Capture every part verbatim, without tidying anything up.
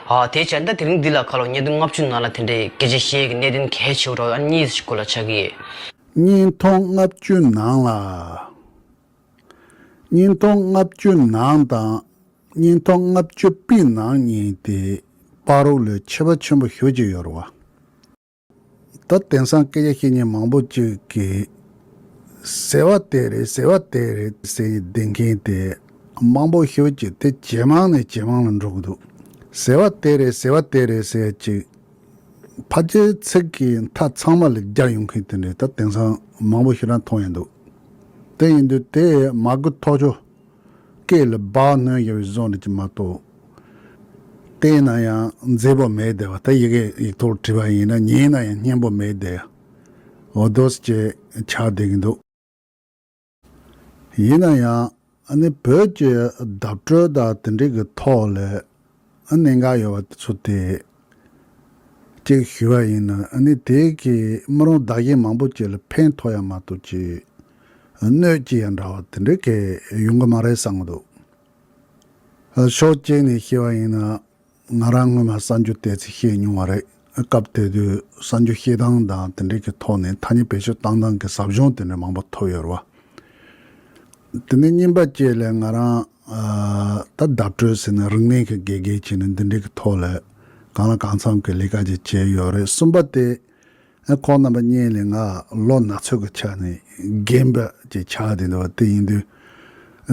ཨ། དེ་བྱས་ད་དེ་རིང་འདི་ལ་ཁ་ལོ་བརྙན་ཐུང་ལྔ་བཅུ་ནང་ལ་དེ་འདྲའི་སྐད་ཆ་བཤད་ཀྱི་གནད་དོན་གལ་ཆེ་བོ་འདྲ་བོ་ཨ་གཉིས་ཤིག་སྐོར་ལ་ཆགས་ཀྱི་ཡོད། བརྙན་ཐུང་ལྔ་བཅུ་ནང་ལ། བརྙན་ཐུང་ལྔ་བཅུ་ནང་དང་། བརྙན་ཐུང་ལྔ་བཅུ་པའི་ནང་གཉིས་དེ་བར་རོགས་ལས་ཁྱད་པར་ཆེན་པོ་ཞེ་པོ་ཅིག་ཡོད་རེད་བ། ད་དེང་སང་སྐད་ཆ་བཤད་མཁན་མང་པོ་ཅིག་གིས་ཟེར་བ་དེ་རེད་ཟེར་བ་དེ་རེད་ཟེར་བསྡད་མཁན་དེ་མང་པོ་ཞེ་པོ་ཅིག་དེ་ཇེ་མང་ནས་ཇེ་མང་ལ་འགྲོ་གི་འདུག་ཟེར་བ་དེ་རེད་ཟེར་བ་དེ་རེད་ཟེར་ཅིག་ཕལ་ཆེར་ཚིག་གི་མཐའ་ཚང་མ་ལ་སྦྱར་ཡོང་མཁན་དེ་འདྲ་ད་དེང་སང་མང་པོ་ཞེ་དྲག་མཐོང་ཡོང་འདུག་དེ་ཡིན་དུས་དེ་མ་གུ་ཐོག་ཆོ། སྐད་ལ་སྦག་སྣོན་བཞག་པའི་བཟོ་འདྲ་ཅིག་མ་གཏོགས། བལྟས་ན་ཡང་མཛེས་པོ་མེད་བསྡད་པ། ད་ཡི་གེ་ཡིག་ཐོག་བྲིས་པ་ཡིན་ན་ཉན་ན་ཡང་སྙན་པོ་མེད་བསྡད་ཡ། འོ་དོ་ཅིག་ཆགས་བསྡད་ཀྱི་འདུག་ཡིན་ན་ཡང་ཨ་ནི་བོད་ཀྱི་བརྡ་སྤྲོད་དང་དེ་འདྲ་གི་ཐོག་ལ་ཨ་གནད་འགག་ཡོད་པ་དེ་ཚོ་དེ། གཅིག་ཞུས་པ་ཡིན་ན་ཨ་ནི་དེ་གི་མི་རུང་བདག་གཞན་མང་པོ་ཅིག་ལ་ཕན་ཐོགས་ཡ་མ་གཏོགས་ཅིག་གནོད་ཅིག་ཡང་འདྲ་བ་དེ་འདྲ་གི་ཡོང་གི་མ་རེད་བསམ་གི་འདུག་ཕྱོགས་གཅིག་ནས་བཤད་པ་ཡིན་ན་ང་རང་སྔོན་མ་གསར་འགྱུར་དེ་ཚོ་བཤད་མྱོང་བ་རེད། སྐབས་དེ་དུས་གསར་འགྱུར་བཤད་སྟངས་དང་དེ་འདྲ་གི་ཐོག་ནས་ཐ་སྙད་བེད་སྤྱོད་བཏང་སྟངས་ཀྱི་ཟབ་སྦྱོང་དེ་འདྲ་མང་པོ་ཐོབ་ཡོད་རེད་བ། དེ་ནས་གཉིས་པ་བཅས་ལས་ང་རང་ཨ་ད་བརྡ་སྤྲོད་ཟེར་ན་རིག་གནས་ཀྱི་དགེ་རྒན་བྱས་ནས་འདི་འདྲའི་གི་ཐོག་ལ་གང་ལ་གང་འཚམ་གྱི་ལས་ཀ་ཅིག་བྱས་ཡོད་རེད། གསུམ་པ་དེ་ཨ་ཁོང་རྣམ་པ་གཉིས་ལས་ང་ལོ་ན་ཚོད་ཀྱི་ཆ་ནས་རྒན་པ་ཅིག་ཆགས་བསྡད་འདུག་བ། དེ་ཡིན་དུས་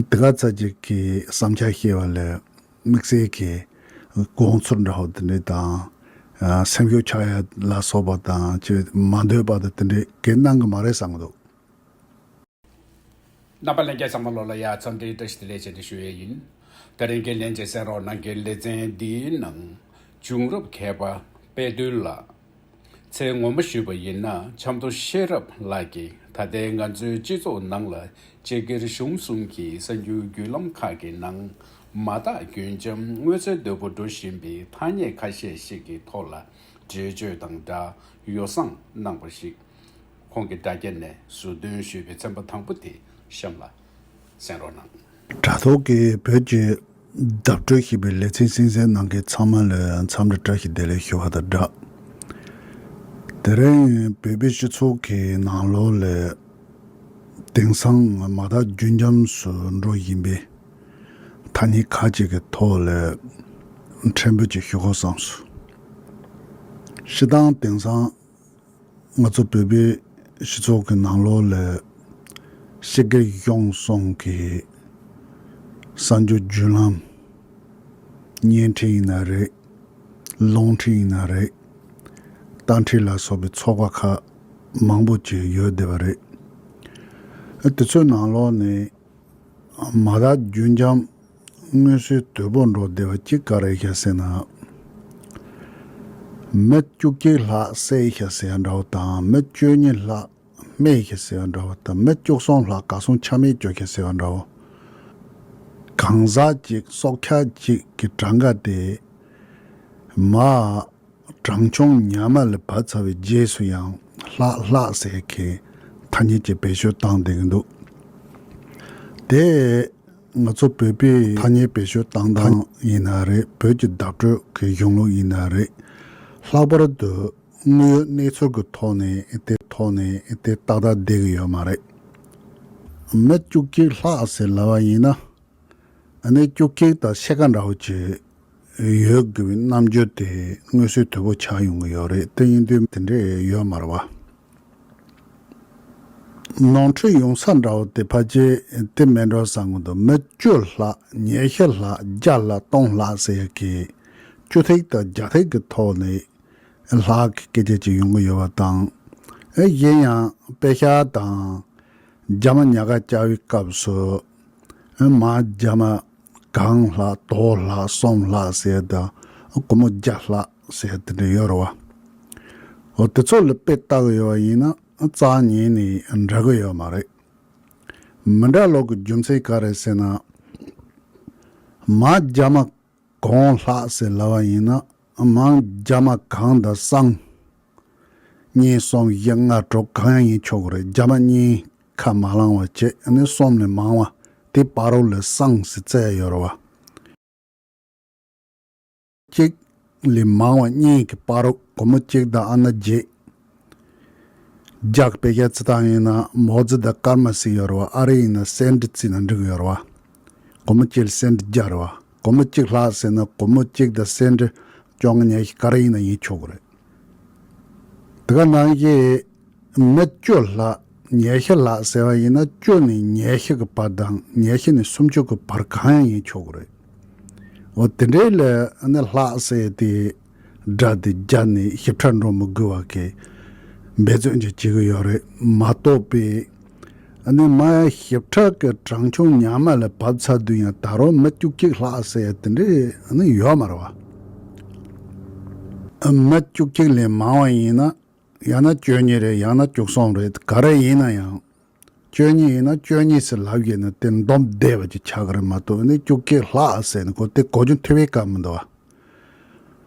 དེ་ག་ཚ་ཅིག་གི་བསམ་འཆར་བཤད་པ་ལས་དམིགས་བསལ་གྱི་དགོངས་ཚུལ་འདྲ་བོ་དེ་འདྲ་དང་སེམས་ཤུགས་ཆག་ཡ་ལ་སོགས་པ་དང་ཅིག་མ་འདོད་པ་དང་དེ་འདྲ་གི་གནང་གི་མ་རེད་བསམ་གི་འདུག་རྣམ་པ་ལྷན་རྒྱས་ཚང་མ་ལོ་ལ་ཡ་འཚམས་འདྲིའི་བཀྲ་ཤིས་བདེ་ལེགས་ཞེས་ཏེ་ཞུ་ཡས་ཡིན། དེ་རིང་གི་ལྷན་རྒྱས་གསན་རོགས་གནང་གི་ལེ་ཚན་འདིའི་ནང་བྱུང་རབས་མཁས་པ་དཔལ་དུལ་ལགས། མཚན་ངོ་མ་ཞུས་པ་ཡིན་ན་ཆབ་མདོ་ཤེས་རབ་ལགས་ཀྱིས་ད་ལྟའི་ང་ཚོའི་སྤྱི་ཚོགས་ནང་ལ་སྤྱི་སྒེར་གཞུང་གསུམ་གྱི་གསར་འགྱུར་བརྒྱུད་ལམ་ཁག་གི་ནང་མ་དག་རྒྱུན་འབྱམས་མངོན་གསལ་དོད་པོ་འགྲོ་བཞིན་པའི་ཐ་སྙད་ཁ་ཤས་ཤིག་གི་ཐོག་ལ་འགྲེལ་བརྗོད་དང་སྦྲགས་ཡོ་བསྲང་གནང་པ་ཞིག་ཁོང་གི་དྲ་རྒྱ་ནས་ཟུར་འདོན་ཞུས་པའི་ཚན་པ་དང་པོ་དེ་གཤམ་ལ་གསན་རོགས་གནང་། དྲ་ཐོག་གི་བོད་ཀྱི་བརྡ་སྤྲོད་ཞེས་པའི་ལེ་ཚན་གསན་གཟིགས་གནང་མཁན་ཚང་མ་ལ་འཚམས་འདྲི་བཀྲ་ཤིས་བདེ་ལེགས་ཞུ་བ་དང་སྦྲགས། དེ་རིང་བོད་པའི་སྤྱི་ཚོགས་ཀྱི་ནང་ལོགས་ལ་དེང་སང་མ་དག་རྒྱུན་འབྱམས་སུ་འགྲོ་བཞིན་པའི་ཐ་སྙད་ཁག་ཅིག་གི་ཐོག་ལ་ཕྲན་བུ་ཅིག་ཞུ་དགོས་བསམས་སོང་། སྤྱིར་བཏང་དེང་སང་ང་ཚོ་བོད་པའི་སྤྱི་ཚོགས་ཀྱི་ནང་ལོགས་ལ་སྤྱི་སྒེར་གཞུང་གསུམ་གྱི་གསར་འགྱུར་བརྒྱུད་ལམ། བརྙན་འཕྲིན་ཡིན་ན་རེད། རླུང་འཕྲིན་ཡིན་ན་རེད། རྟ་འཕྲིན་ལ་སོགས་པའི་ཚོགས་པ་ཁག་མང་པོ་ཅིག་ཡོད་བསྡད་པ་རེད། ཨ་དེ་ཚོའི་ནང་ལོགས་ནས་མ་དག་རྒྱུན་འབྱམས་མངོན་གསལ་དོད་པོ་འགྲོ་བསྡད་པ་གཅིག་ག་རེ་ཤག་ཟེར་ན། མི་བཅུ་གཅིག་ལྷག་བསད་ཤག་ཟེར་ཡ་འདྲ་བོ་དང་མི་བཅུ་གཉིས་ལྷག་རྨས་ཤག་ཟེར་བ་འདྲ་བོ་དང་མི་བཅུ་གསུམ་ལྷག་གར་སོང་ཆ་མེད་གྱུར་ཤག་ཟེར་བ་འདྲ་བོ། གང་ཟག་ཅིག་སྲོག་ཆགས་ཅིག་གི་གྲངས་ཀ་དེ་མ་གྲངས་ཆུང་ཉག་མ་ལ་བབས་ཚར་བའི་རྗེས་སུ་ཡང་ལྷག་ལྷག་ཟེར་གྱི་ཐ་སྙད་ཅིག་བེད་སྤྱོད་བཏང་བསྡད་ཀྱི་འདུག་དེ་ང་ཚོ་བོད་པའི་ཐ་སྙད་བེད་སྤྱོད་བཏང་སྟངས་ཡིན་ན་རེད། བོད་ཀྱི་བརྡ་སྤྲོད་ཀྱི་གཞུང་ལུགས་ཡིན་ན་རེད། ལྷག་པར་དུ་དངོས་ཡོད་གནས་ཚུལ་གྱི་ཐོག་ནས་དེ་ཐོག་ནས་དེ་ཏག་ཏག་བསྡད་ཀྱི་ཡོད་མ་རེད། མི་བཅུ་གཅིག་ལྷག་ཟེར་ལབ་པ་ཡིན་ན་ཨ་ནི་བཅུ་གཅིག་དང་ཕྱེད་ཀ་འདྲ་བོ་ཅིག་ཡོད་དགོས་པའི་རྣམ་འགྱུར་དེ་མངོན་གསལ་དོད་པོ་ཆགས་ཡོང་གི་ཡོད་རེད། དེ་ཡིན་དུས་དེ་འདྲས་ཡོད་མ་རེད་བ། ནོར་འཁྲུལ་ཡོང་ས་འདྲ་བོ་དེ་ཕལ་ཆེར་དེ་མེད་འགྲོ་བསམ་གྱི་འདུག་མི་བཅུ་ལྷག་ཉི་ཤུ་ལྷག་བརྒྱ་ལྷག་སྟོང་ལྷག་ཟེར་ཡ་གི་བཅུ་ཐིག་དང་བརྒྱ་ཐིག་གི་ཐོག་ནས་ལྷག་གི་སྐད་ཆ་ཅིག་ཡོང་གི་ཡོད་པ་དང་། ཨེ་གཞན་ཡང་པེ་ཤ་དང་རྒྱ་མ་ཉག་ག་བཅའ་བའི་སྐབས་སུ་ཨེ་མ་རྒྱ་མ་གང་ལྷག་དོ་ལྷག་གསུམ་ལྷག་ཟེར་དང་སྒོར་མོ་བརྒྱ་ལྷག་ཟེར་དེ་འདྲ་ཡོད་རེད་བ། འོ་དེ་ཚོ་ལ་དཔེ་བལྟ་གི་ཡོད་པ་ཡིན་ན་རྩ་ཉིད་ནས་འདྲ་གི་ཡོད་མ་རེད། མི་འདྲ་ལོག་གི་རྒྱུ་མཚན་ག་རེ་ཟེར་ན། མ་རྒྱ་མ་གང་ལྷག་ཟེར་ལབ་པ་ཡིན་ན་མང་རྒྱ་མ་གང་དང་སང་། གཉིས་གསུམ་བཞི་ལྔ་དྲུག་གང་ཡང་ཡིན་ཆོག་གི་རེད། རྒྱ་མ་གཉིས་ཁ་མ་ལངས་པ་བྱས་ནས་གསུམ་ནས་མང་བ་དེ་བར་རོ་ལ་སང་ཟེར་བཙལ་ཡོད་རེད་བ། གཅིག་ལས་མང་བ་གཉིས་ཀྱི་བར་དུ་སྒོར་མོ་གཅིག་དང་ཨ་ན་བརྒྱད། རྒྱ་གི་དཔེ་ཆ་བརྩི་སྟངས་ཡིན་ན་མའོ་ཙེ་དང་ཀརྨ་ཟེར་ཡོད་རེད་བ། ཨ་རི་ཡིན་ན་སེན་ཊི་བརྩིས་ན་འགྲིག་གི་ཡོད་རེད་བ། སྒོར་མོ་གཅིག་ལ་སེན་ཊི་བརྒྱ་རེད་བ། སྒོར་མོ་གཅིག་ལྷག་ཟེར་ན་སྒོར་མོ་གཅིག་དང་སེན་ཊི་བཅོ་ལྔ་ཉི་ཤུ་ག་རེ་ཡིན་ན་ཡིན་ཆོག་གི་རེད། དེ་ག་ནང་བཞིན་མི་བཅུ་ལྷག་ཉི་ཤུ་ལྷག་ཟེར་བ་ཡིན་ན་བཅུ་ནས་ཉི་ཤུ་གི་བར་དང་ཉི་ཤུ་ནས་སུམ་ཅུ་གི་བར་གང་ཡང་ཡིན་ཆོག་གི་རེད། འོ་དེ་འདྲའི་ལ་ནི་ལྷག་ཟེར་དེ་སྒྲ་དེ་བརྒྱབ་ནས་ཞིབ་ཕྲ་འགྲོ་མི་དགོས་པ་གི་འབད་བརྩོན་ཅིག་བྱེད་ཀྱི་ཡོད་རེད་མ་གཏོགས་པའི། ཨ་ནི་མ་ཞིབ་ཕྲ་གི་གྲངས་ཆུང་ཉག་མ་ལ་བབས་ཚར་དུས་ཡང་ད་རུང་མི་བཅུ་གཅིག་ལྷག་ཟེར་ཡ་དེ་འདྲས་ཨ་ནི་ཡོད་མ་རེད་བ། མི་བཅུ་གཅིག་ལས་མང་བ་ཡིན་ན་ཡང་ན་བཅུ་གཉིས་རེད། ཡང་ན་བཅུ་གསུམ་རེད། ག་རེ་ཡིན་ན་ཡང་བཅུ་གཉིས་ཡིན་ན་བཅུ་གཉིས་ཟེར་ལབ་ཡས་ན་དེ་འདོམས་བདེ་བ་ཅིག་ཆགས་ཀྱི་རེད་མ་གཏོགས་ཨ་ནི་བཅུ་གཅིག་ལྷག་ཟེར་ནས་གོ་དེ་གོ་རྒྱུ་འཐུས་པའི་སྐབས་མི་འདུག་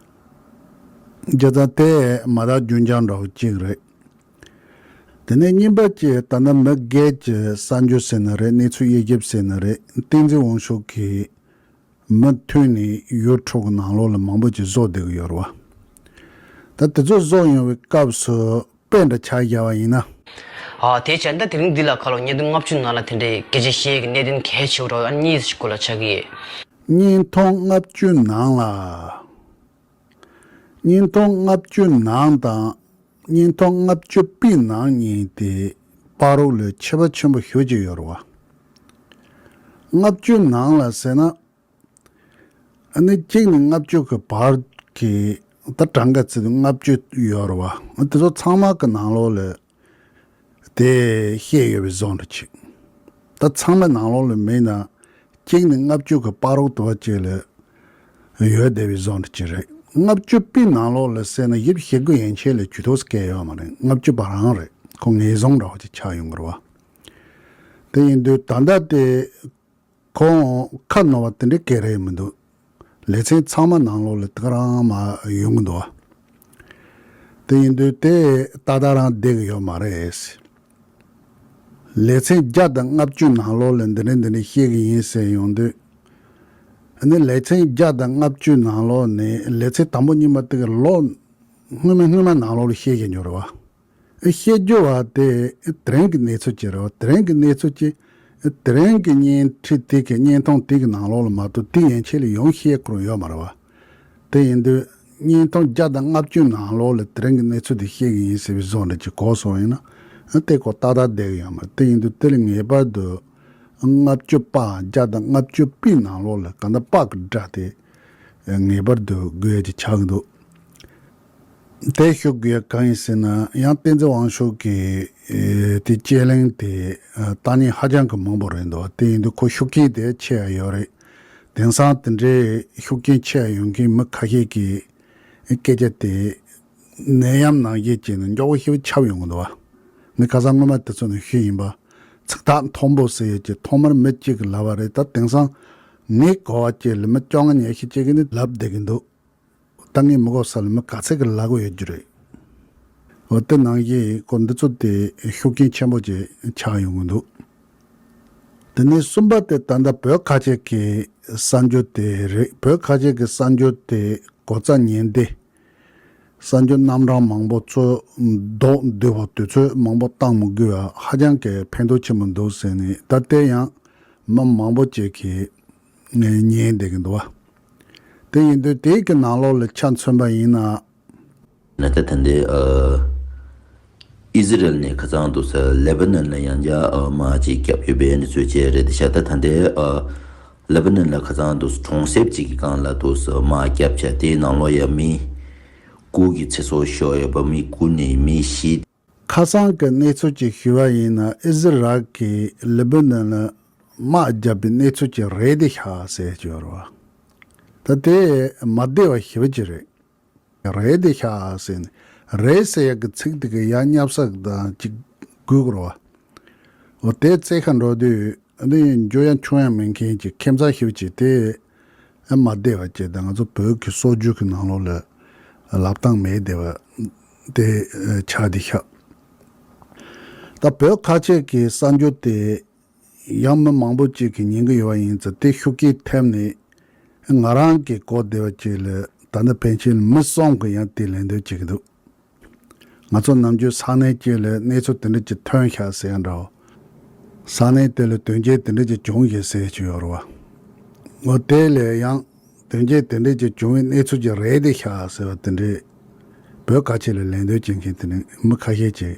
བ། བྱས་ཙང་དེ་མ་དག་རྒྱུན་འཁྱོངས་འདྲ་བོ་གཅིག་རེད། དེ་ནས་གཉིས་པ་གཅིག་ད་ལྟ་མི་སྒེར་གྱི་གསར་འགྱུར་ཟེར་ན་རེད། གནས་ཚུལ་དབྱེ་ཞིབ་ཟེར་ན་རེད། བསྟན་འཛིན་དབང་ཕྱུག་གིས་མུ་མཐུད་ནས་ཡུ་ཊུབ་གི་ནང་ལོགས་ལ་མང་པོ་ཅིག་བཟོ་བསྡད་ཀྱི་ཡོད་རེད་བ། ད་དེ་ཚོ་བཟོ་ཡོང་བའི་སྐབས་སུ་དཔེ་འདྲ་ཆ་བཞག་པ་ཡིན་ན། ཨ་དེ་བྱས་ད་དེ་རིང་འདི་ལ་ཁ་ལོ་བརྙན་ཐུང་ལྔ་བཅུ་ནང་ལ་དེ་འདྲའི་སྐད་ཆ་བཤད་ཀྱི་གནད་དོན་གལ་ཆེ་བོ་འདྲ་བོ་ཨ་གཉིས་ཤིག་སྐོར་ལ་ཆགས་ཀྱི་ཡོད། བརྙན་ཐུང་ལྔ་བཅུ་ནང་ལ། བརྙན་ཐུང་ལྔ་བཅུ་ནང་དང་བརྙན་ཐུང་ལྔ་བཅུ་པའི་ནང་གཉིས་དེ་བར་དུ་ལ་ཁྱད་པར་ཆེན་པོ་ཞེ་པོ་ཅིག་ཡོད་རེད་བ། ལྔ་བཅུ་ནང་ལ་ཟེར་ན་ཨ་ནི་གཅིག་ནས་ལྔ་བཅུ་གི་བར་གྱི་ད་གྲངས་ཀ་བརྩིས་དུས་ལྔ་བཅུ་ཡོད་རེད་བ། དེ་ཚོ་ཚང་མ་གི་ནང་ལོགས་ལ་དེ་བཤད་ཡོད་པའི་བཟོ་འདྲ་ཅིག་ད་ཚང་མ་ནང་ལོགས་ལ་མེད་ན་གཅིག་ནས་ལྔ་བཅུ་གི་བར་དུ་བ་ཅིག་ལ་ཡོད་བསྡད་པའི་བཟོ་འདྲ་ཅིག་རེད། ལྔ་བཅུ་པའི་ནང་ལོགས་ལ་ཟེར་ན་ཡིབ་ཞེ་དགུ་ཡན་ཆད་ལ་ཇུས་གཏོགས་སྐད་ཡོད་མ་རེད། ལྔ་བཅུ་པ་རང་རེད། ཁོ་ངེས་བཟུང་འདྲ་བོ་ཅིག་ཆགས་ཡོང་གི་རེད་བ། དེ་ཡིན་དུས་ད་ལྟ་དེ་ཁོང་ཁ་ནོར་བ་དེ་འདྲའི་སྐད་རེད་མི་འདུག་ལེ་ཚན་ཚང་མ་ནང་ལོགས་ལ་དེ་ག་རང་མ་ཡོང་གི་འདུག་བ། དེ་ཡིན་དུས་དེ་ཏག་ཏག་རང་བསྡད་ཀྱི་ཡོད་མ་རེད། ལེ་ཚན་བརྒྱ་དང་ལྔ་བཅུ་ནང་ལོགས་ལ་འདི་འདྲ་འདི་འདྲ་བཤད་ཀྱི་ཡིན་ཟེར་ཡོང་དུས། ཨ་ནི་ལེ་ཚན་བརྒྱ་དང་ལྔ་བཅུ་ནང་ལོགས་ནས་ལེ་ཚན་དང་པོ་གཉིས་པ་དེ་ག་ལོ་སྔོན་མ་སྔོན་མ་ནང་ལོགས་ལ་བཤད་ཀྱི་ཡོད་རེད་བ། བཤད་རྒྱུ་བ་དེ་དེ་རིང་གི་གནས་ཚུལ་ཅིག་རེད་བ། དེ་རིང་གི་གནས་ཚུལ་ཅིག་དེ་རིང་གི་བརྙན་འཕྲིན་དེ་གི་བརྙན་ཐུང་དེ་གི་ནང་ལོགས་ལ་མ་གཏོགས་དེ་ཡན་ཆད་ལ་ཡོང་བཤད་ཁུར་ཡོད་མ་རེད་བ། དེ་ཡིན་དུས་བརྙན་ཐུང་བརྒྱ་དང་ལྔ་བཅུ་ནང་ལོགས་ལ་དེ་རིང་གི་གནས་ཚུལ་དེ་བཤད་གི་ཡིན་ཟེར་བའི་བཟོ་འདྲ་ཅིག་གོ་སོང་ཡིན་ན་དེ་གོ་ཏག་ཏག་བསྡད་གི་ཡོད་མ་རེད། དེ་ཡིན་དུས་དེ་ལ་ངེས་པར་དུ་ལྔ་བཅུ་པ་བརྒྱ་དང་ལྔ་བཅུ་པའི་ནང་ལོགས་ལ་གང་ལྟར་པ་གི་སྒྲ་དེ་ངེས་པར་དུ་དགོས་ཡ་ཅིག་ཆགས་གི་འདུག་དེ་ཤོད་དགོས་ཡ་གང་ཡིན་ཟེར་ན་ཡང་བསྟན་འཛིན་དབང་ཕྱུག་གི་ཨེ་དེ་དཔྱད་གླེང་དེ་ཨ་ལྟ་མཁན་ཧ་ཅང་གི་མང་པོ་རེད་འདུག་དེ་ཡིན་དུས་ཁོ་ཤུགས་རྐྱེན་དེ་ཆེ་ཡ་ཡོད་རེད། དེང་སང་དེ་འདྲའི་ཤུགས་རྐྱེན་ཆེ་ཡ་ཡོང་མཁན་མི་ཁ་ཤས་ཀྱི་སྐད་ཆ་དེ་ནད་ཡམས་ནང་བཞིན་བྱས་ནས་མགྱོགས་པོ་ཞེ་པོ་ཁྱབ་ཡོང་གི་འདུག་བ། ངས་ཁ་སང་སྔོན་མ་དེ་ཚོ་ནས་ཞུས་ཡིན་པ། ཚིག་ཐག་མཐོན་པོ་ཟེར་ཡས་ཀྱི་ཐོག་མར་མི་གཅིག་གིས་ལབ་པ་རེད། ད་དེང་སང་ངའི་གོ་བ་བཅས་ལ་མི་བཅོ་ལྔ་ཉི་ཤུ་གཅིག་གིས་ནི་ལབ་བསྡད་ཀྱི་འདུག་ད་ངས་མི་གོ་ས་ལ་མི་ག་ཚད་ཀྱིས་ལབ་ཀྱི་ཡོད་རྒྱུ་རེད། འོ་དེ་ནང་བཞིན་ཁོ་འདི་ཚོ་དེ་ཤུགས་རྐྱེན་ཆེན་པོ་ཅིག་ཆགས་ཡོང་གི་འདུག་དེ་ནས་གསུམ་པ་དེ་ད་ལྟ་བོད་ཁ་ཆེ་གི་གསར་འགྱུར་དེ་རེད། བོད་ཁ་ཆེ་གི་གསར་འགྱུར་དེ་གོ་རྩ་ཉན་ཏེ། གསར་འགྱུར་རྣམ་གྲངས་མང་པོ་ཚོ་ལྡོག་འདུས་པ་དུས་ཚོད་མང་པོ་བཏང་མི་དགོས་པ་ཧ་ཅང་གི་ཕན་ཐོགས་ཆེན་པོ་འདུག་ཟེར་ནས་ད་ལྟའི་ཡང་མི་མང་པོ་ཅིག་གིས་ཉན་བསྡད་ཀྱི་འདུག་བ། དེ་ཡིན་དུས་དེའི་གི་ནང་ལོགས་ལ་ཆ་མཚོན་པ་ཡིན་ན། ན་ད་ད་འདི་ཨ་ཨི་ཟི་རལ་ནས་ཁ་སང་དུ་ས་ལེ་བ་ནན་ལ་ཡང་བསྐྱར་ཨ་དམག་ཅིག་བརྒྱབ་ཡོད་པའི་གནས་ཚུལ་བཅས་རེད། དེ་ཤ་ད་ད་འདི་ཨ་ལེ་བ་ནན་ལ་ཁ་སང་དུ་གྲོང་གསེབ་ཅིག་གི་སྒང་ལ་དུ་ས་དམག་བརྒྱབ་བྱས་དེའི་ནང་ལོགས་ཡ་མི་དགུ་གི་ཚེ་སྲོག་ཤོར་ཡོད་པ། མི་དགུ་ནས་མི་བཞི། ཁ་སང་གི་གནས་ཚུལ་ཅིག་ཞུ་བ་ཡིན་ན་ཨི་ཟི་རལ་གྱིས་ལེ་བ་ནན་ལ་དམག་བརྒྱབ་པའི་གནས་ཚུལ་ཅིག་རེད་དེ་ཤག་ཟེར་གྱི་ཡོད་རེད་བ། ད་དེ་མ་བདེ་བ་ཞེ་པོ་ཅིག་རེད། རེད་དེ་ཤག་ཟེར་ནས་རེད་ཟེར་ཡག་གི་ཚིག་དེ་གི་ཡ་བསྙབ་ས་དང་ཅིག་དགོས་ཀྱི་རེད་བ། འོ་དེ་རྩེ་ཁ་འགྲོ་དུས་འདི་འཇོ་ཡ་ཆུང་ཡ་མེད་མཁན་གྱི་ཁྱིམ་ཚང་ཞིག་བྱས་ཏེ་མ་བདེ་བ་བྱས་ད་ང་ཚོ་བོད་ཀྱི་སྲོལ་རྒྱུན་གྱི་ནང་ལོགས་ལ་ལབ་སྟངས་མེད་བདེ་བ་དེ་ཆགས་དེ་ཤག་ད་བོད་ཁ་ཆེ་གི་གསར་འགྱུར་དེ་ཡང་མི་མང་པོ་ཅིག་གིས་ཉན་གི་ཡོད་པ་ཡིན་ཙང་དེ་ཤུགས་རྐྱེན་ཐེབས་ནས་ང་རང་གི་གོ་བདེ་བ་ཅིག་ལ་ད་ ད་ནི་ཕན་ཆད་ལ་མི་གསུམ་གྱིས་ཡང་དེ་ལན་འདེབས་བྱེད་ཀྱི་འདུག། ང་ཚོ་ནམ་རྒྱུན་ས་གནས་གཅིག་ལ་གནས་ཚུལ་དེ་འདྲ་ཅིག་ཐོན་ཤག་ཟེར་ཡ་འདྲ་བོ། ས་གནས་དེ་ལ་དོན་རྐྱེན་དེ་འདྲ་ཅིག་བྱུང་ཡོད་ཟེར་གྱི་ཡོད་རེད་བ། འོ་དེ་ལས་ཡང་དོན་རྐྱེན་དེ་འདྲ་ཅིག་བྱུང་བའི་གནས་ཚུལ་ཅིག་རེད་དེ་ཤག་ཟེར་བ་དེ་འདྲས། བོད་ཁ་ཆེ་ལ་ལན་འདེབས་བྱེད་མཁན་དེ་ནི་མི་ཁ་ཤས་ཅིག་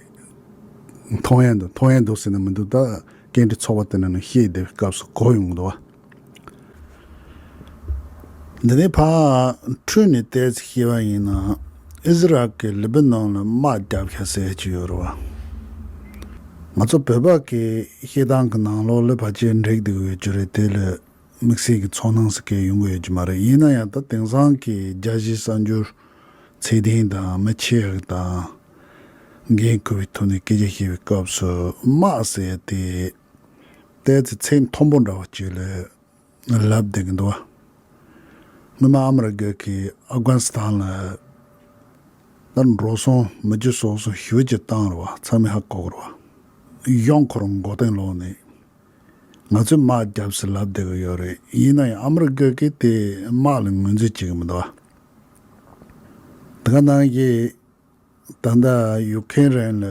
མཐོང་ཡ་འདུག། མཐོང་ཡ་འདུག་ཟེར་ན་མི་འདུག། ད་སྐད་འཕྲིན་ཚོགས་པ་དེ་ནང་ནས་བཤད་བསྡད་པའི་སྐབས་སུ་གོ་ཡོང་གི་འདུག་བ། འདི་ནས་ཕར་འཁྲུལ་ནས་བལྟས་ཚེ་བཤད་པ་ཡིན་ན། ཨི་ཟི་རལ་གྱིས་ལི་བི་ནོན་ལ་དམག་བརྒྱབ་ཤག་ཟེར་གྱི་ཡོད་རེད་བ། ང་ཚོ་བོད་པ་གི་བཤད་སྟངས་ཀྱི་ནང་ལོགས་ལ་ཕལ་ཆེར་འགྲིག་བསྡད་ཡོད་རྒྱུ་རེད། དེ་ལ་དམིགས་བསལ་གྱི་ཚོར་སྣང་ཟེར་མཁན་ཡོང་གི་ཡོད་རྒྱུ་མ་རེད། ཡིན་ན་ཡང་ད་དེང་སང་གི་རྒྱལ་སྤྱིའི་གསར་འགྱུར་ཚད་ལྡན་དང་མི་ཆེ་བ་དང་འགན་འཁུར་བའི་ཐོག་ནས་སྐད་ཆ་བཤད་པའི་སྐབས་སུ་དམག་ཟེར་ཡ་དེ་བལྟས་ཚེ་ཚད་མཐོན་པོ་འདྲ་བ་ཅིག་ལ་ལབ་བསྡད་ཀྱི་འདུག་བ། སྔོན་མ་ཨ་མི་རི་ཀ་གིས་ཨབ་གྷ་ནི་སི་ཐན་ལ་ད་འགྲོ་སོང་མི་རྒྱུ་སོགས་སུ་ཞུ་ཅིག་བཏང་རེད་བ། ཚང་མས་ཧ་གོ་གི་རེད་བ། གཞུང་ཁོ་རང་མགོ་རྟིང་སློག་ནས་ང་ཚོས་དམག་རྒྱབ་ཟེར་ལབ་བསྡད་ཀྱི་ཡོད་རེད། ཡིན་ན་ཡང་ཨ་མི་རི་ཀ་གིས་དེ་དམག་ལ་ངོས་འཛིན་བྱེད་ཀྱི་མི་འདུག་བ། དེ་ག་ནང་བཞིན་ད་ལྟ་ཡུ་ཁེ་རན་ལ་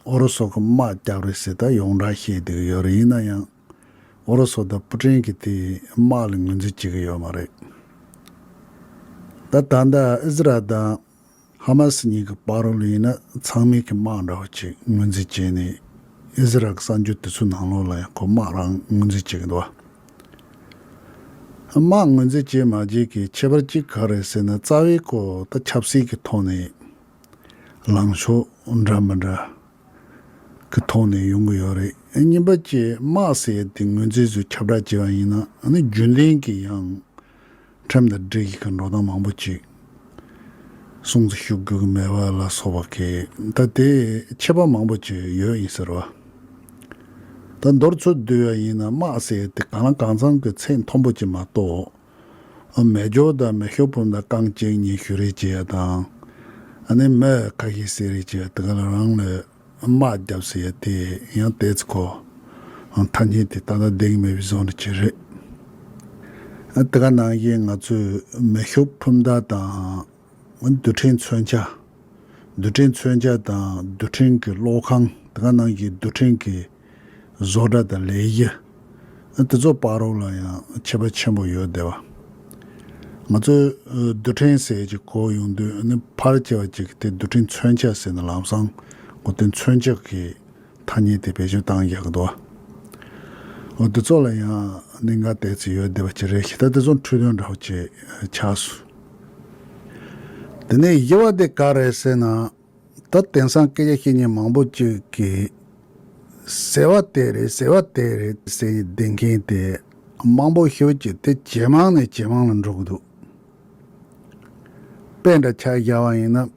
ཨུ་རུ་སུ་གི་དམག་རྒྱབ་རེད་ཟེར་ད་ཡོངས་གྲགས་བཤད་བསྡད་ཀྱི་ཡོད་རེད། ཡིན་ན་ཡང་ཨུ་རུ་སུ་དང་པུ་ཏིན་གྱིས་དེ་དམག་ལ་ངོས་འཛིན་བྱེད་ཀྱི་ཡོད་མ་རེད། ད་ད་ལྟ་ཨི་ཟི་རལ་དང་ཧ་མ་སི་གཉིས་ཀྱི་བར་ལ་ཡིན་ན་ཚང་མས་ཀྱི་དམག་འདྲ་བོ་ཅིག་ངོས་འཛིན་བྱས་ནས། ཨི་ཟི་རལ་གྱི་གསར་འགྱུར་དེ་ཚོའི་ནང་ལོགས་ལ་ཡང་ཁོ་དམག་རང་ངོས་འཛིན་བྱེད་ཀྱི་འདུག་བ། དམག་ངོས་འཛིན་བྱས་མ་བྱས་ཀྱི་ཁྱད་པར་གཅིག་ག་རེ་ཟེར་ན། རྩ་བའི་སྐོར་ད་ཆབ་སྲིད་ཀྱི་ཐོག་ནས་ལངས་ཕྱོགས་འདྲ་མི་འདྲ་གི་ཐོག་ནས་ཡོང་གི་ཡོད་རེད། གཉིས་པ་ཅིག་དམག་ཟེར་ཡ་དེ་ངོས་འཛིན་བཟོས་ཁྱབ་བསྒྲགས་བྱས་པ་ཡིན་ན། ཨ་ནི་རྒྱུན་ལྡན་གྱི་ཡང་ཁྲིམས་དང་སྒྲིག་གཞི་གི་འགྲོ་སྟངས་མང་པོ་ཅིག་སྲུང་བརྩི་ཞུ་དགོས་ཀྱི་མེད་པ་ལ་སོགས་པ་གི་ད་དེ་ཁྱད་པར་མང་པོ་ཅིག་ཡོད་ཡིན་ཟེར་བ། ད་མདོར་ཚུར་བསྡུས་པ་ཡིན་ན་དམག་ཟེར་ཡ་དེ་གང་ལ་གང་འཚམ་གྱི་ཚད་མཐོན་པོ་ཅིག་མ་གཏོགས། ཨ་མེ་སྒྱོགས་དང་མེ་ཤུགས་འཕུར་མདའ་རྐང་གཅིག་གཉིས་ཞུ་རེས་བྱེད་ཡ་དང་། ཨ་ནི་མི་ཁ་ཤས་བསད་རེས་བྱེད་ཡ་དེ་ག་ལ་རང་ལ་དམག་རྒྱབ་ཟེར་ཡ་དེ་ཡང་ཏོག་ཙམ་ཁོ་ཐ་སྙད་དེ་ཏག་ཏག་བསྡད་ཀྱི་མེད་པའི་བཟོ་འདྲ་ཅིག་རེད། ཨ་དེ་ག་ནང་བཞིན་ང་ཚོས་མེ་ཤུགས་འཕུར་མདའ་དང་། རྡུལ་ཕྲན་མཚོན་ཆ། རྡུལ་ཕྲན་མཚོན་ཆ་དང་རྡུལ་ཕྲན་གྱི་གློག་ཁང་། དེ་ག་ནང་བཞིན་རྡུལ་ཕྲན་གྱི་བཟོ་གྲྭ་དང་ལས་གཞི། དེ་ཚོ་བར་ལ་ཡང་ཁྱད་པར་ཆེན་པོ་ཡོད་བསྡད་པ། ང་ཚོས་རྡུལ་ཕྲན་ཟེར་ཅིག་གོ་ཡོང་དུས་ནི་ཕལ་ཆེ་བ་ཅིག་གིས་དེ་རྡུལ་ཕྲན་མཚོན་ཆ་ཟེར་ནས་ལམ་སང་གོ། དེ་མཚོན་ཆ་གི་ཐ་སྙད་དེ་བེད་སྤྱོད་བཏང་ཡག་འདུག། འོ་དེ་ཚོ་ལ་ཡང་གནད་འགག་ཏོག་ཙམ་ཡོད་བསྡད་པ་ཅིག་རེད་ཤག། ད་དེ་ཚོ་འཕྲོས་དོན་འདྲ་བོ་ཅིག་ཆགས་སོང་། དེ་ནས་བཞི་པ་དེ་ག་རེད་ཟེར་ན། ད་དེང་སང་སྐད་ཆ་བཤད་མཁན་མང་པོ་ཅིག་གིས་ཟེར་བ་དེ་རེད། ཟེར་བ་དེ་རེད་ཟེར་བསྡད་མཁན་དེ་མང་པོ་ཞེ་པོ་ཅིག་དེ་ཇེ་མང་ནས་ཇེ་མང་ལ་འགྲོ་གི་འདུག། དཔེ་འདྲ་ཆ་བཞག་པ་ཡིན་ན།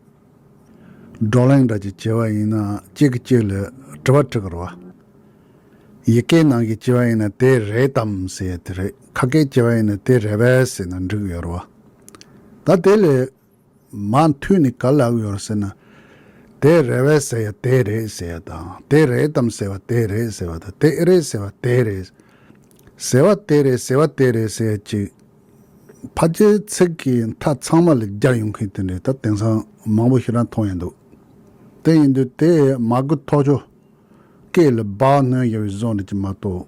བགྲོ་གླེང་འདྲ་ཅིག་བྱས་པ་ཡིན་ན་གཅིག་གིས་གཅིག་ལ་དྲི་བ་དྲི་གི་རེད་བ། ཡི་གེའི་ནང་གི་བྱས་པ་ཡིན་ན་དེ་རེད་དམ་ཟེར་ཡ་དེ་རེད། ཁ་སྐད་བྱས་པ་ཡིན་ན་དེ་རེད་པས་ཟེར་ན་འགྲིག་ཡོད་རེད་བ། ད་དེ་ལས་མར་མཐུད་ནས་ག་ལབ་ཡོད་རེད་ཟེར་ན། དེ་རེད་པས་ཟེར་ཡ་དེ་རེད་ཟེར་ཡ་དང་། དེ་རེད་དམ་ཟེར་བ་དེ་རེད་ཟེར་བ་དང་། དེ་ཨེ་རེད་ཟེར་བ་དེ་རེད། ཟེར་བ་དེ་རེད། ཟེར་བ་དེ་རེད་ཟེར་ཡ་ཅིག། ཕལ་ཆེར་ཚིག་གི་མཐའ་ཚང་མ་ལ་རྒྱབ་ཡོང་མཁན་དེ་འདྲ་ད་དེང་སང་མང་པོ་ཞིག་རང་མཐོང་ཡ་འདུག། དེ་ཡིན་དུས་དེ་མ་གུ་ཐོག་ཆོ་སྐད་ལ་སྦག་སྣོན་ཡ་བའི་བཟོ་འདྲ་ཅིག་མ་གཏོགས།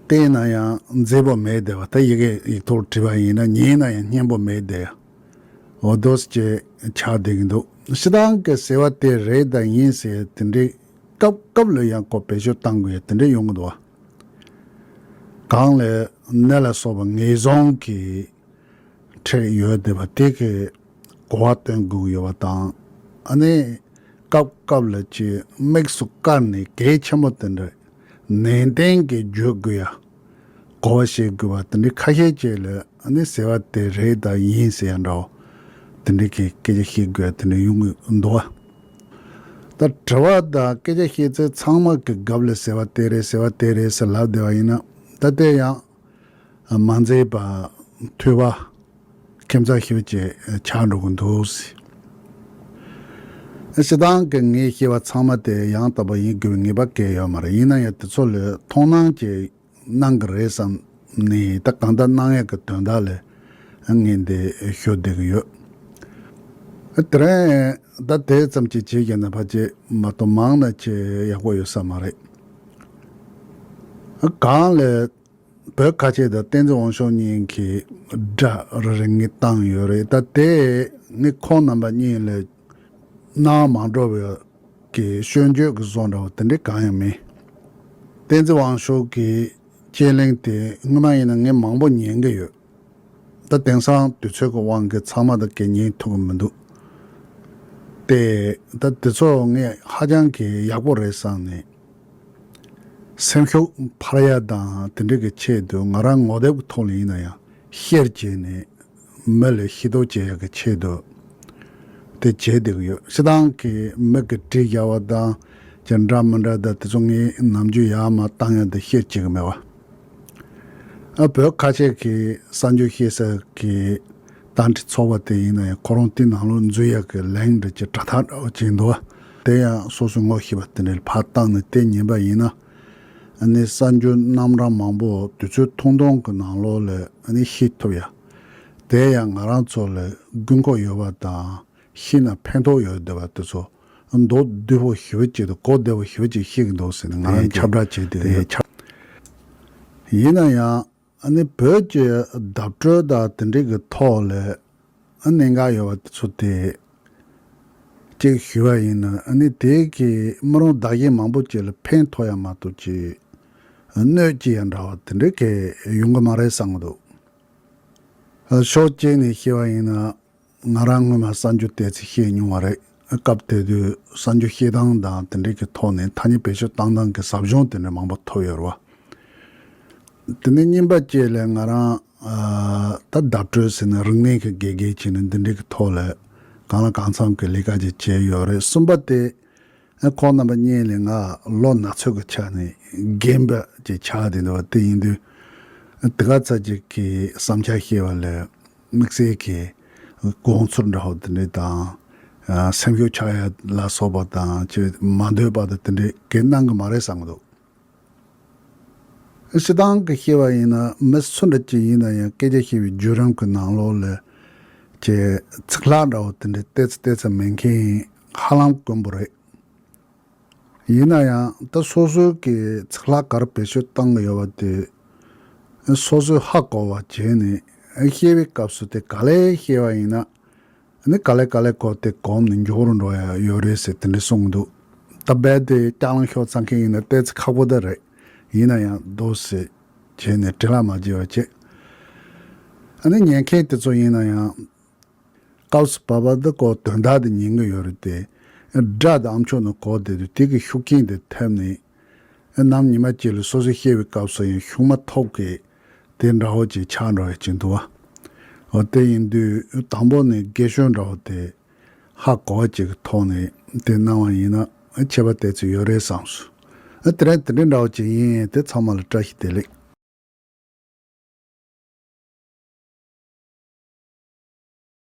བལྟས་ན་ཡང་མཛེས་པོ་མེད་བསྡད་པ། ད་ཡི་གེ་ཡིག་ཐོག་བྲིས་པ་ཡིན་ན། ཉན་ན་ཡང་སྙན་པོ་མེད་བསྡད་ཡ། འོ་དོ་ཅིག་ཆགས་བསྡད་ཀྱི་འདུག། སྤྱིར་བཏང་གི་ཟེར་བ་དེ་རེད་དང་ཡིན་ཟེར་དེ་འདྲའི་སྐབས་སྐབས་ལ་ཡང་ཁོ་བེད་སྤྱོད་བཏང་དགོས་ཡ་དེ་འདྲ་ཡོང་གི་འདུག་བ། གང་ལས་ནད་ལ་སོགས་པ་ངེས་བཟུང་གི་ཁྲིད་ཡོད་བསྡད་པ་དེ་གི་གོ་བ་སྟོན་དགོས་ཀྱི་ཡོད་པ་དང་། ཨ་ནི་སྐབས་སྐབས་ལ་ཅིག་དམིགས་སུ་བཀར་ནས་གལ་ཆེན་པོ་དེ་འདྲ་ནན་ཏན་གྱིས་བརྗོད་དགོས་ཡ། གོ་བ་བཤད་དགོས་པ་དེ་འདྲ་ཁ་ཤས་ཅིག་ལ་ཨ་ནི་ཟེར་བ་དེ་རེད་དང་ཡིན་ཟེར་ཡ་འདྲ་བོ། དེ་འདྲ་གི་སྐད་ཆ་བཤད་དགོས་ཡ་དེ་འདྲ་ཡོང་གི་འདུག་བ། ད་དྲི་བ་དང་སྐད་ཆ་བཤད་ཚད་ཚང་མ་གི་རྒྱབ་ལ་ཟེར་བ་དེ་རེད། ཟེར་བ་དེ་རེད་ཟེར་ལབ་བསྡད་པ་ཡིན་ན། ད་དེ་ཡང་མ་མཛེས་པ། ཐོས་པ་ཁྱད་མཚར་ཞེ་པོ་ཅིག་ཆགས་འགྲོ་གི་འདུག། སྤྱིར་བཏང་གི་ངས་བཤད་པ་ཚང་མ་དེ་ཡང་དག་པ་ཡིན་དགོས་པའི་ངེས་པ་གང་ཡང་ཡོད་མ་རེད། ཡིན་ན་ཡང་དེ་ཚོ་ལ་མཐོང་སྣང་ཅིག་གནང་གི་རེད་བསམ་ནས། ད་གང་ལྟར་གནང་ཡག་གི་དོན་དག་ལ་ ངས་འདི་ཞུ་བསྡད་ཀྱི་ཡོད། དེ་རིང་ད་དེ་ཙམ་གྱིས་བྱས་ཀྱི་ན་ཕལ་ཆེར་མ་གཏོགས་མང་ན་ཆེ་ཡག་པོ་ཡོད་ས་མ་རེད། གང་ལས་བོད་ཁ་ཆེ་དང་བསྟན་འཛིན་དབང་ཕྱུག་གཉིས་ཀྱི་དགྲ་རེ་རེ་ངས་བཏང་ཡོད་རེད། ད་དེ་ངས་ཁོང་རྣམ་པ་གཉིས་ལ་གནང་མ་འགྲོ་བའི་གི་སྐྱོན་བརྗོད་ཀྱི་བཟོ་འདྲ་བོ་དེ་འདྲའི་གང་ཡང་མེད། བསྟན་འཛིན་དབང་ཕྱུག་གི་དཔྱད་གླེང་དེ་སྔོན་མ་ཡིན་ན་ངས་མང་པོ་ཉན་གྱི་ཡོད། ད་དེང་སང་དུས་ཚོད་ཀྱི་དབང་གིས་ཚང་མ་ད་གས་ཉན་ཐུབ་ཀྱི་མི་འདུག། དེ་ད་དེ་ཚོ་ངས་ཧ་ཅང་གི་ཡག་པོ་རེད་བསམ་ནས། སེམས་ཤུགས་འཕར་ཡ་དང་དེ་འདྲ་གི་ཆེད་དུ་ང་རང་ངོ་དེབ་ཀྱི་ཐོག་ལ་ཡིན་ན་ཡང་ཤེར་བྱས་ནས་མི་ལ་ཤེས་རྟོགས་བྱེད་ཡ་གི་ཆེད་དུ་དེ་བྱས་བསྡད་ཀྱི་ཡོད། སྤྱིར་བཏང་གི་མི་གི་བྲིས་བཞག་པ་དང་ཅི་འདྲ་མི་འདྲ་དང་དེ་ཚོ་ངས་ནམ་རྒྱུན་ཡར་མར་བཏང་ཡ་དེ་ཤེར་བྱེད་ཀྱི་མེད་པ། ཨ་བོད་ཁ་ཆེ་གི་གསར་འགྱུར་བཤད་ས་གི་བརྡ་འཕྲིན་ཚོགས་པ་དེ་ཡིན་ན་ཡང་ཁོ་རང་དེ་ནང་ལོགས་འཛུལ་ཡག་གི་ལན་འདྲ་ཅིག་དྲ་ཐག་འདྲ་བོ་ཅིག་འདུག་བ། དེ་ཡང་སོ་སོས་ངོ་ཤེས་པ་དེ་འདྲ་ཕར་བཏང་ནས་དེ་ཉན་པ་ཡིན་ན། ཨ་ནི་གསར་འགྱུར་རྣམ་གྲངས་མང་པོ་དུས་ཚོད་ཐུང་ཐུང་གི་ནང་ལོགས་ལ་ཨ་ནི་ཤེས་ཐུབ་ཡ། དེ་ཡང་ང་རང་ཚོ་ལ་དགོས་མཁོ་ཡོད་པ་དང་ཤེས་ན་ཕན་ཐོགས་ཡོད་བསྡད་པ་དེ་ཚོ་མདོར་བསྡུས་པོ་ཞེ་པོ་ཅིག་དང་གོ་བདེ་པོ་ཞེ་པོ་ཅིག་ཤེས་ཀྱི་འདུག་ཟེར་ནས་ང་རང་ཁྱབ་བསྒྲགས་བྱས་ཏེ། ཡིན་ན་ཡང་། ཨ་ནི་བོད་ཀྱི་བརྡ་སྤྲོད་དང་དེ་འདྲའི་གི་ཐོག་ལ་ཨ་གནད་འགག་ཡོད་པ་དེ་ཚོ་དེ་གཅིག་ཞུས་པ་ཡིན་ན། ཨ་ནི་དེ་གི་མི་རང་བདག་གཞན་མང་པོ་ཅིག་ལ་ཕན་ཐོགས་ཡ་མ་གཏོགས་ཅིག་གནོད་ཅིག་ཡ་འདྲ་བ་དེ་འདྲའི་གི་ཡོང་གི་མ་རེད་བསམ་གི་འདུག། ཨ་ཕྱོགས་གཅིག་ནས་བཤད་པ་ཡིན་ན། ང་རང་སྔོན་མ་གསར་འགྱུར་ཏོག་ཙམ་བཤད་མྱོང་བ་རེད། སྐབས་དེ་དུས་གསར་འགྱུར་བཤད་སྟངས་དང་དེ་འདྲའི་གི་ཐོག་ནས་ཐ་སྙད་བེད་སྤྱོད་བཏང་སྟངས་ཀྱི་ཟབ་སྦྱོང་དེ་འདྲ་མང་པོ་ཐོབ་ཡོད་རེད་བ། དེ་ནས་གཉིས་པ་བཅས་ལ་ང་རང་ཨ་ད་བརྡ་སྤྲོད་ཟེར་ན་རིག་གནས་ཀྱི་དགེ་རྒན་བྱས་ནས་འདི་འདྲའི་གི་ཐོག་ལ་གང་ལ་གང་འཚམ་གྱི་ལས་ཀ་ཅིག་བྱས་ཡོད་རེད། གསུམ་པ་དེ་ཨ་ཁོང་རྣམ་པ་གཉིས་ལས་ང་ལོ་ན་ཚོད་ཀྱི་ཆ་ནས་རྒན་པ་ཅིག་ཆགས་བསྡད་འདུག་བ། དེ་ཡིན་དུས་དེ་ག་ཚད་ཅིག་གི་བསམ་འཆར་བཤད་པ་ལས། དམིགས་བསལ་གྱི་དགོངས་ཚུལ་འདྲ་བོ་དེ་འདྲ་དང་། ཨ་སེམས་ཤུགས་ཆག་ཡ་ལ་སོགས་པ་དང་ཅིག་མ་འདོད་པ་དང་དེ་འདྲ་གི་གནང་གི་མ་རེད་བསམ་གི་འདུག། སྤྱིར་བཏང་གི་བཤད་པ་ཡིན་ན་མི་སུ་འདྲ་ཅིག་ཡིན་ན་ཡང་སྐད་ཆ་བཤད་པའི་བརྒྱུད་རིམ་གྱི་ནང་ལོགས་ལ་ཅིག་ཚིག་ལྷག་འདྲ་བོ་དེ་འདྲ་ཏོག་ཙམ་ཏོག་ཙམ་མེད་མཁན་ཧ་ལམ་དཀོན་པོ་རེད། ཡིན་ན་ཡང་ད་སོ་སོའི་གི་ཚིག་ལྷག་ག་རེ་བེད་སྤྱོད་བཏང་གི་ཡོད་པ་དེ་སོ་སོས་ཧ་གོ་བ་བྱས་ནས་བཤད་པའི་སྐབས་སུ་དེ་ག་ལེར་བཤད་པ་ཡིན་ན་ནི་ག་ལེ་ག་ལེ་གོ་དེ་གོམས་ནས་མགྱོགས་རུ་འགྲོ་ཡ་ཡོད་རེད་ཟེར་དེ་འདྲ་གསུངས་འདུག། ད་རྦད་དེ་ལྕགས་ལམ་ཤོར་ཚར་མཁན་ཡིན་ན་ཏོག་ཙམ་ཁག་པོ་ད་རེད། ཡིན་ན་ཡང་འདུག་སེ་བྱས་ནས་བྲེལ་བ་མ་བྱེད་པ་བྱེད། ཨ་ནི་ཉན་མཁན་དེ་ཚོ་ཡིན་ན་ཡང་། སྐབས་སུ་བབ་པ་འདི་ཀོ་དོན་དག་འདི་ཉན་གི་ཡོད་རེད་དེ། དགྲ་དང་ཨ་མཆོག་ནི་གོ་བདེ་དུས་དེ་གི་ཤུགས་རྐྱེན་དེ་ཐེབས་ནས། ནམ་ཉི་མ་གཅིག་ལ་སོ་སོ་བཤད་པའི་སྐབས་སུ་ཡང་ཤུགས་མ་ཐོབ་གི་དེ་འདྲ་བོ་ཅིག་ཆགས་འགྲོ་ཡ་ཅིག་འདུག་བ། འོ་དེ་ཡིན་དུས་དང་པོ་ནས་རྒས་ཤོས་འདྲ་བོ་དེ་ཧ་གོ་བ་ཅིག་གི་ཐོག་ནས་དེ་གནང་བ་ཡིན་ན་ཁྱད་པར་ཏོག་ཙམ་ཡོད་རེད་བསམ་སོང་། དེ་རིང་དེ་འདྲ་འདྲ་བོ་ཅིག་ཡིན། དེ་ཚང་མ་ལ་བཀྲ་ཤིས་བདེ་ལེགས།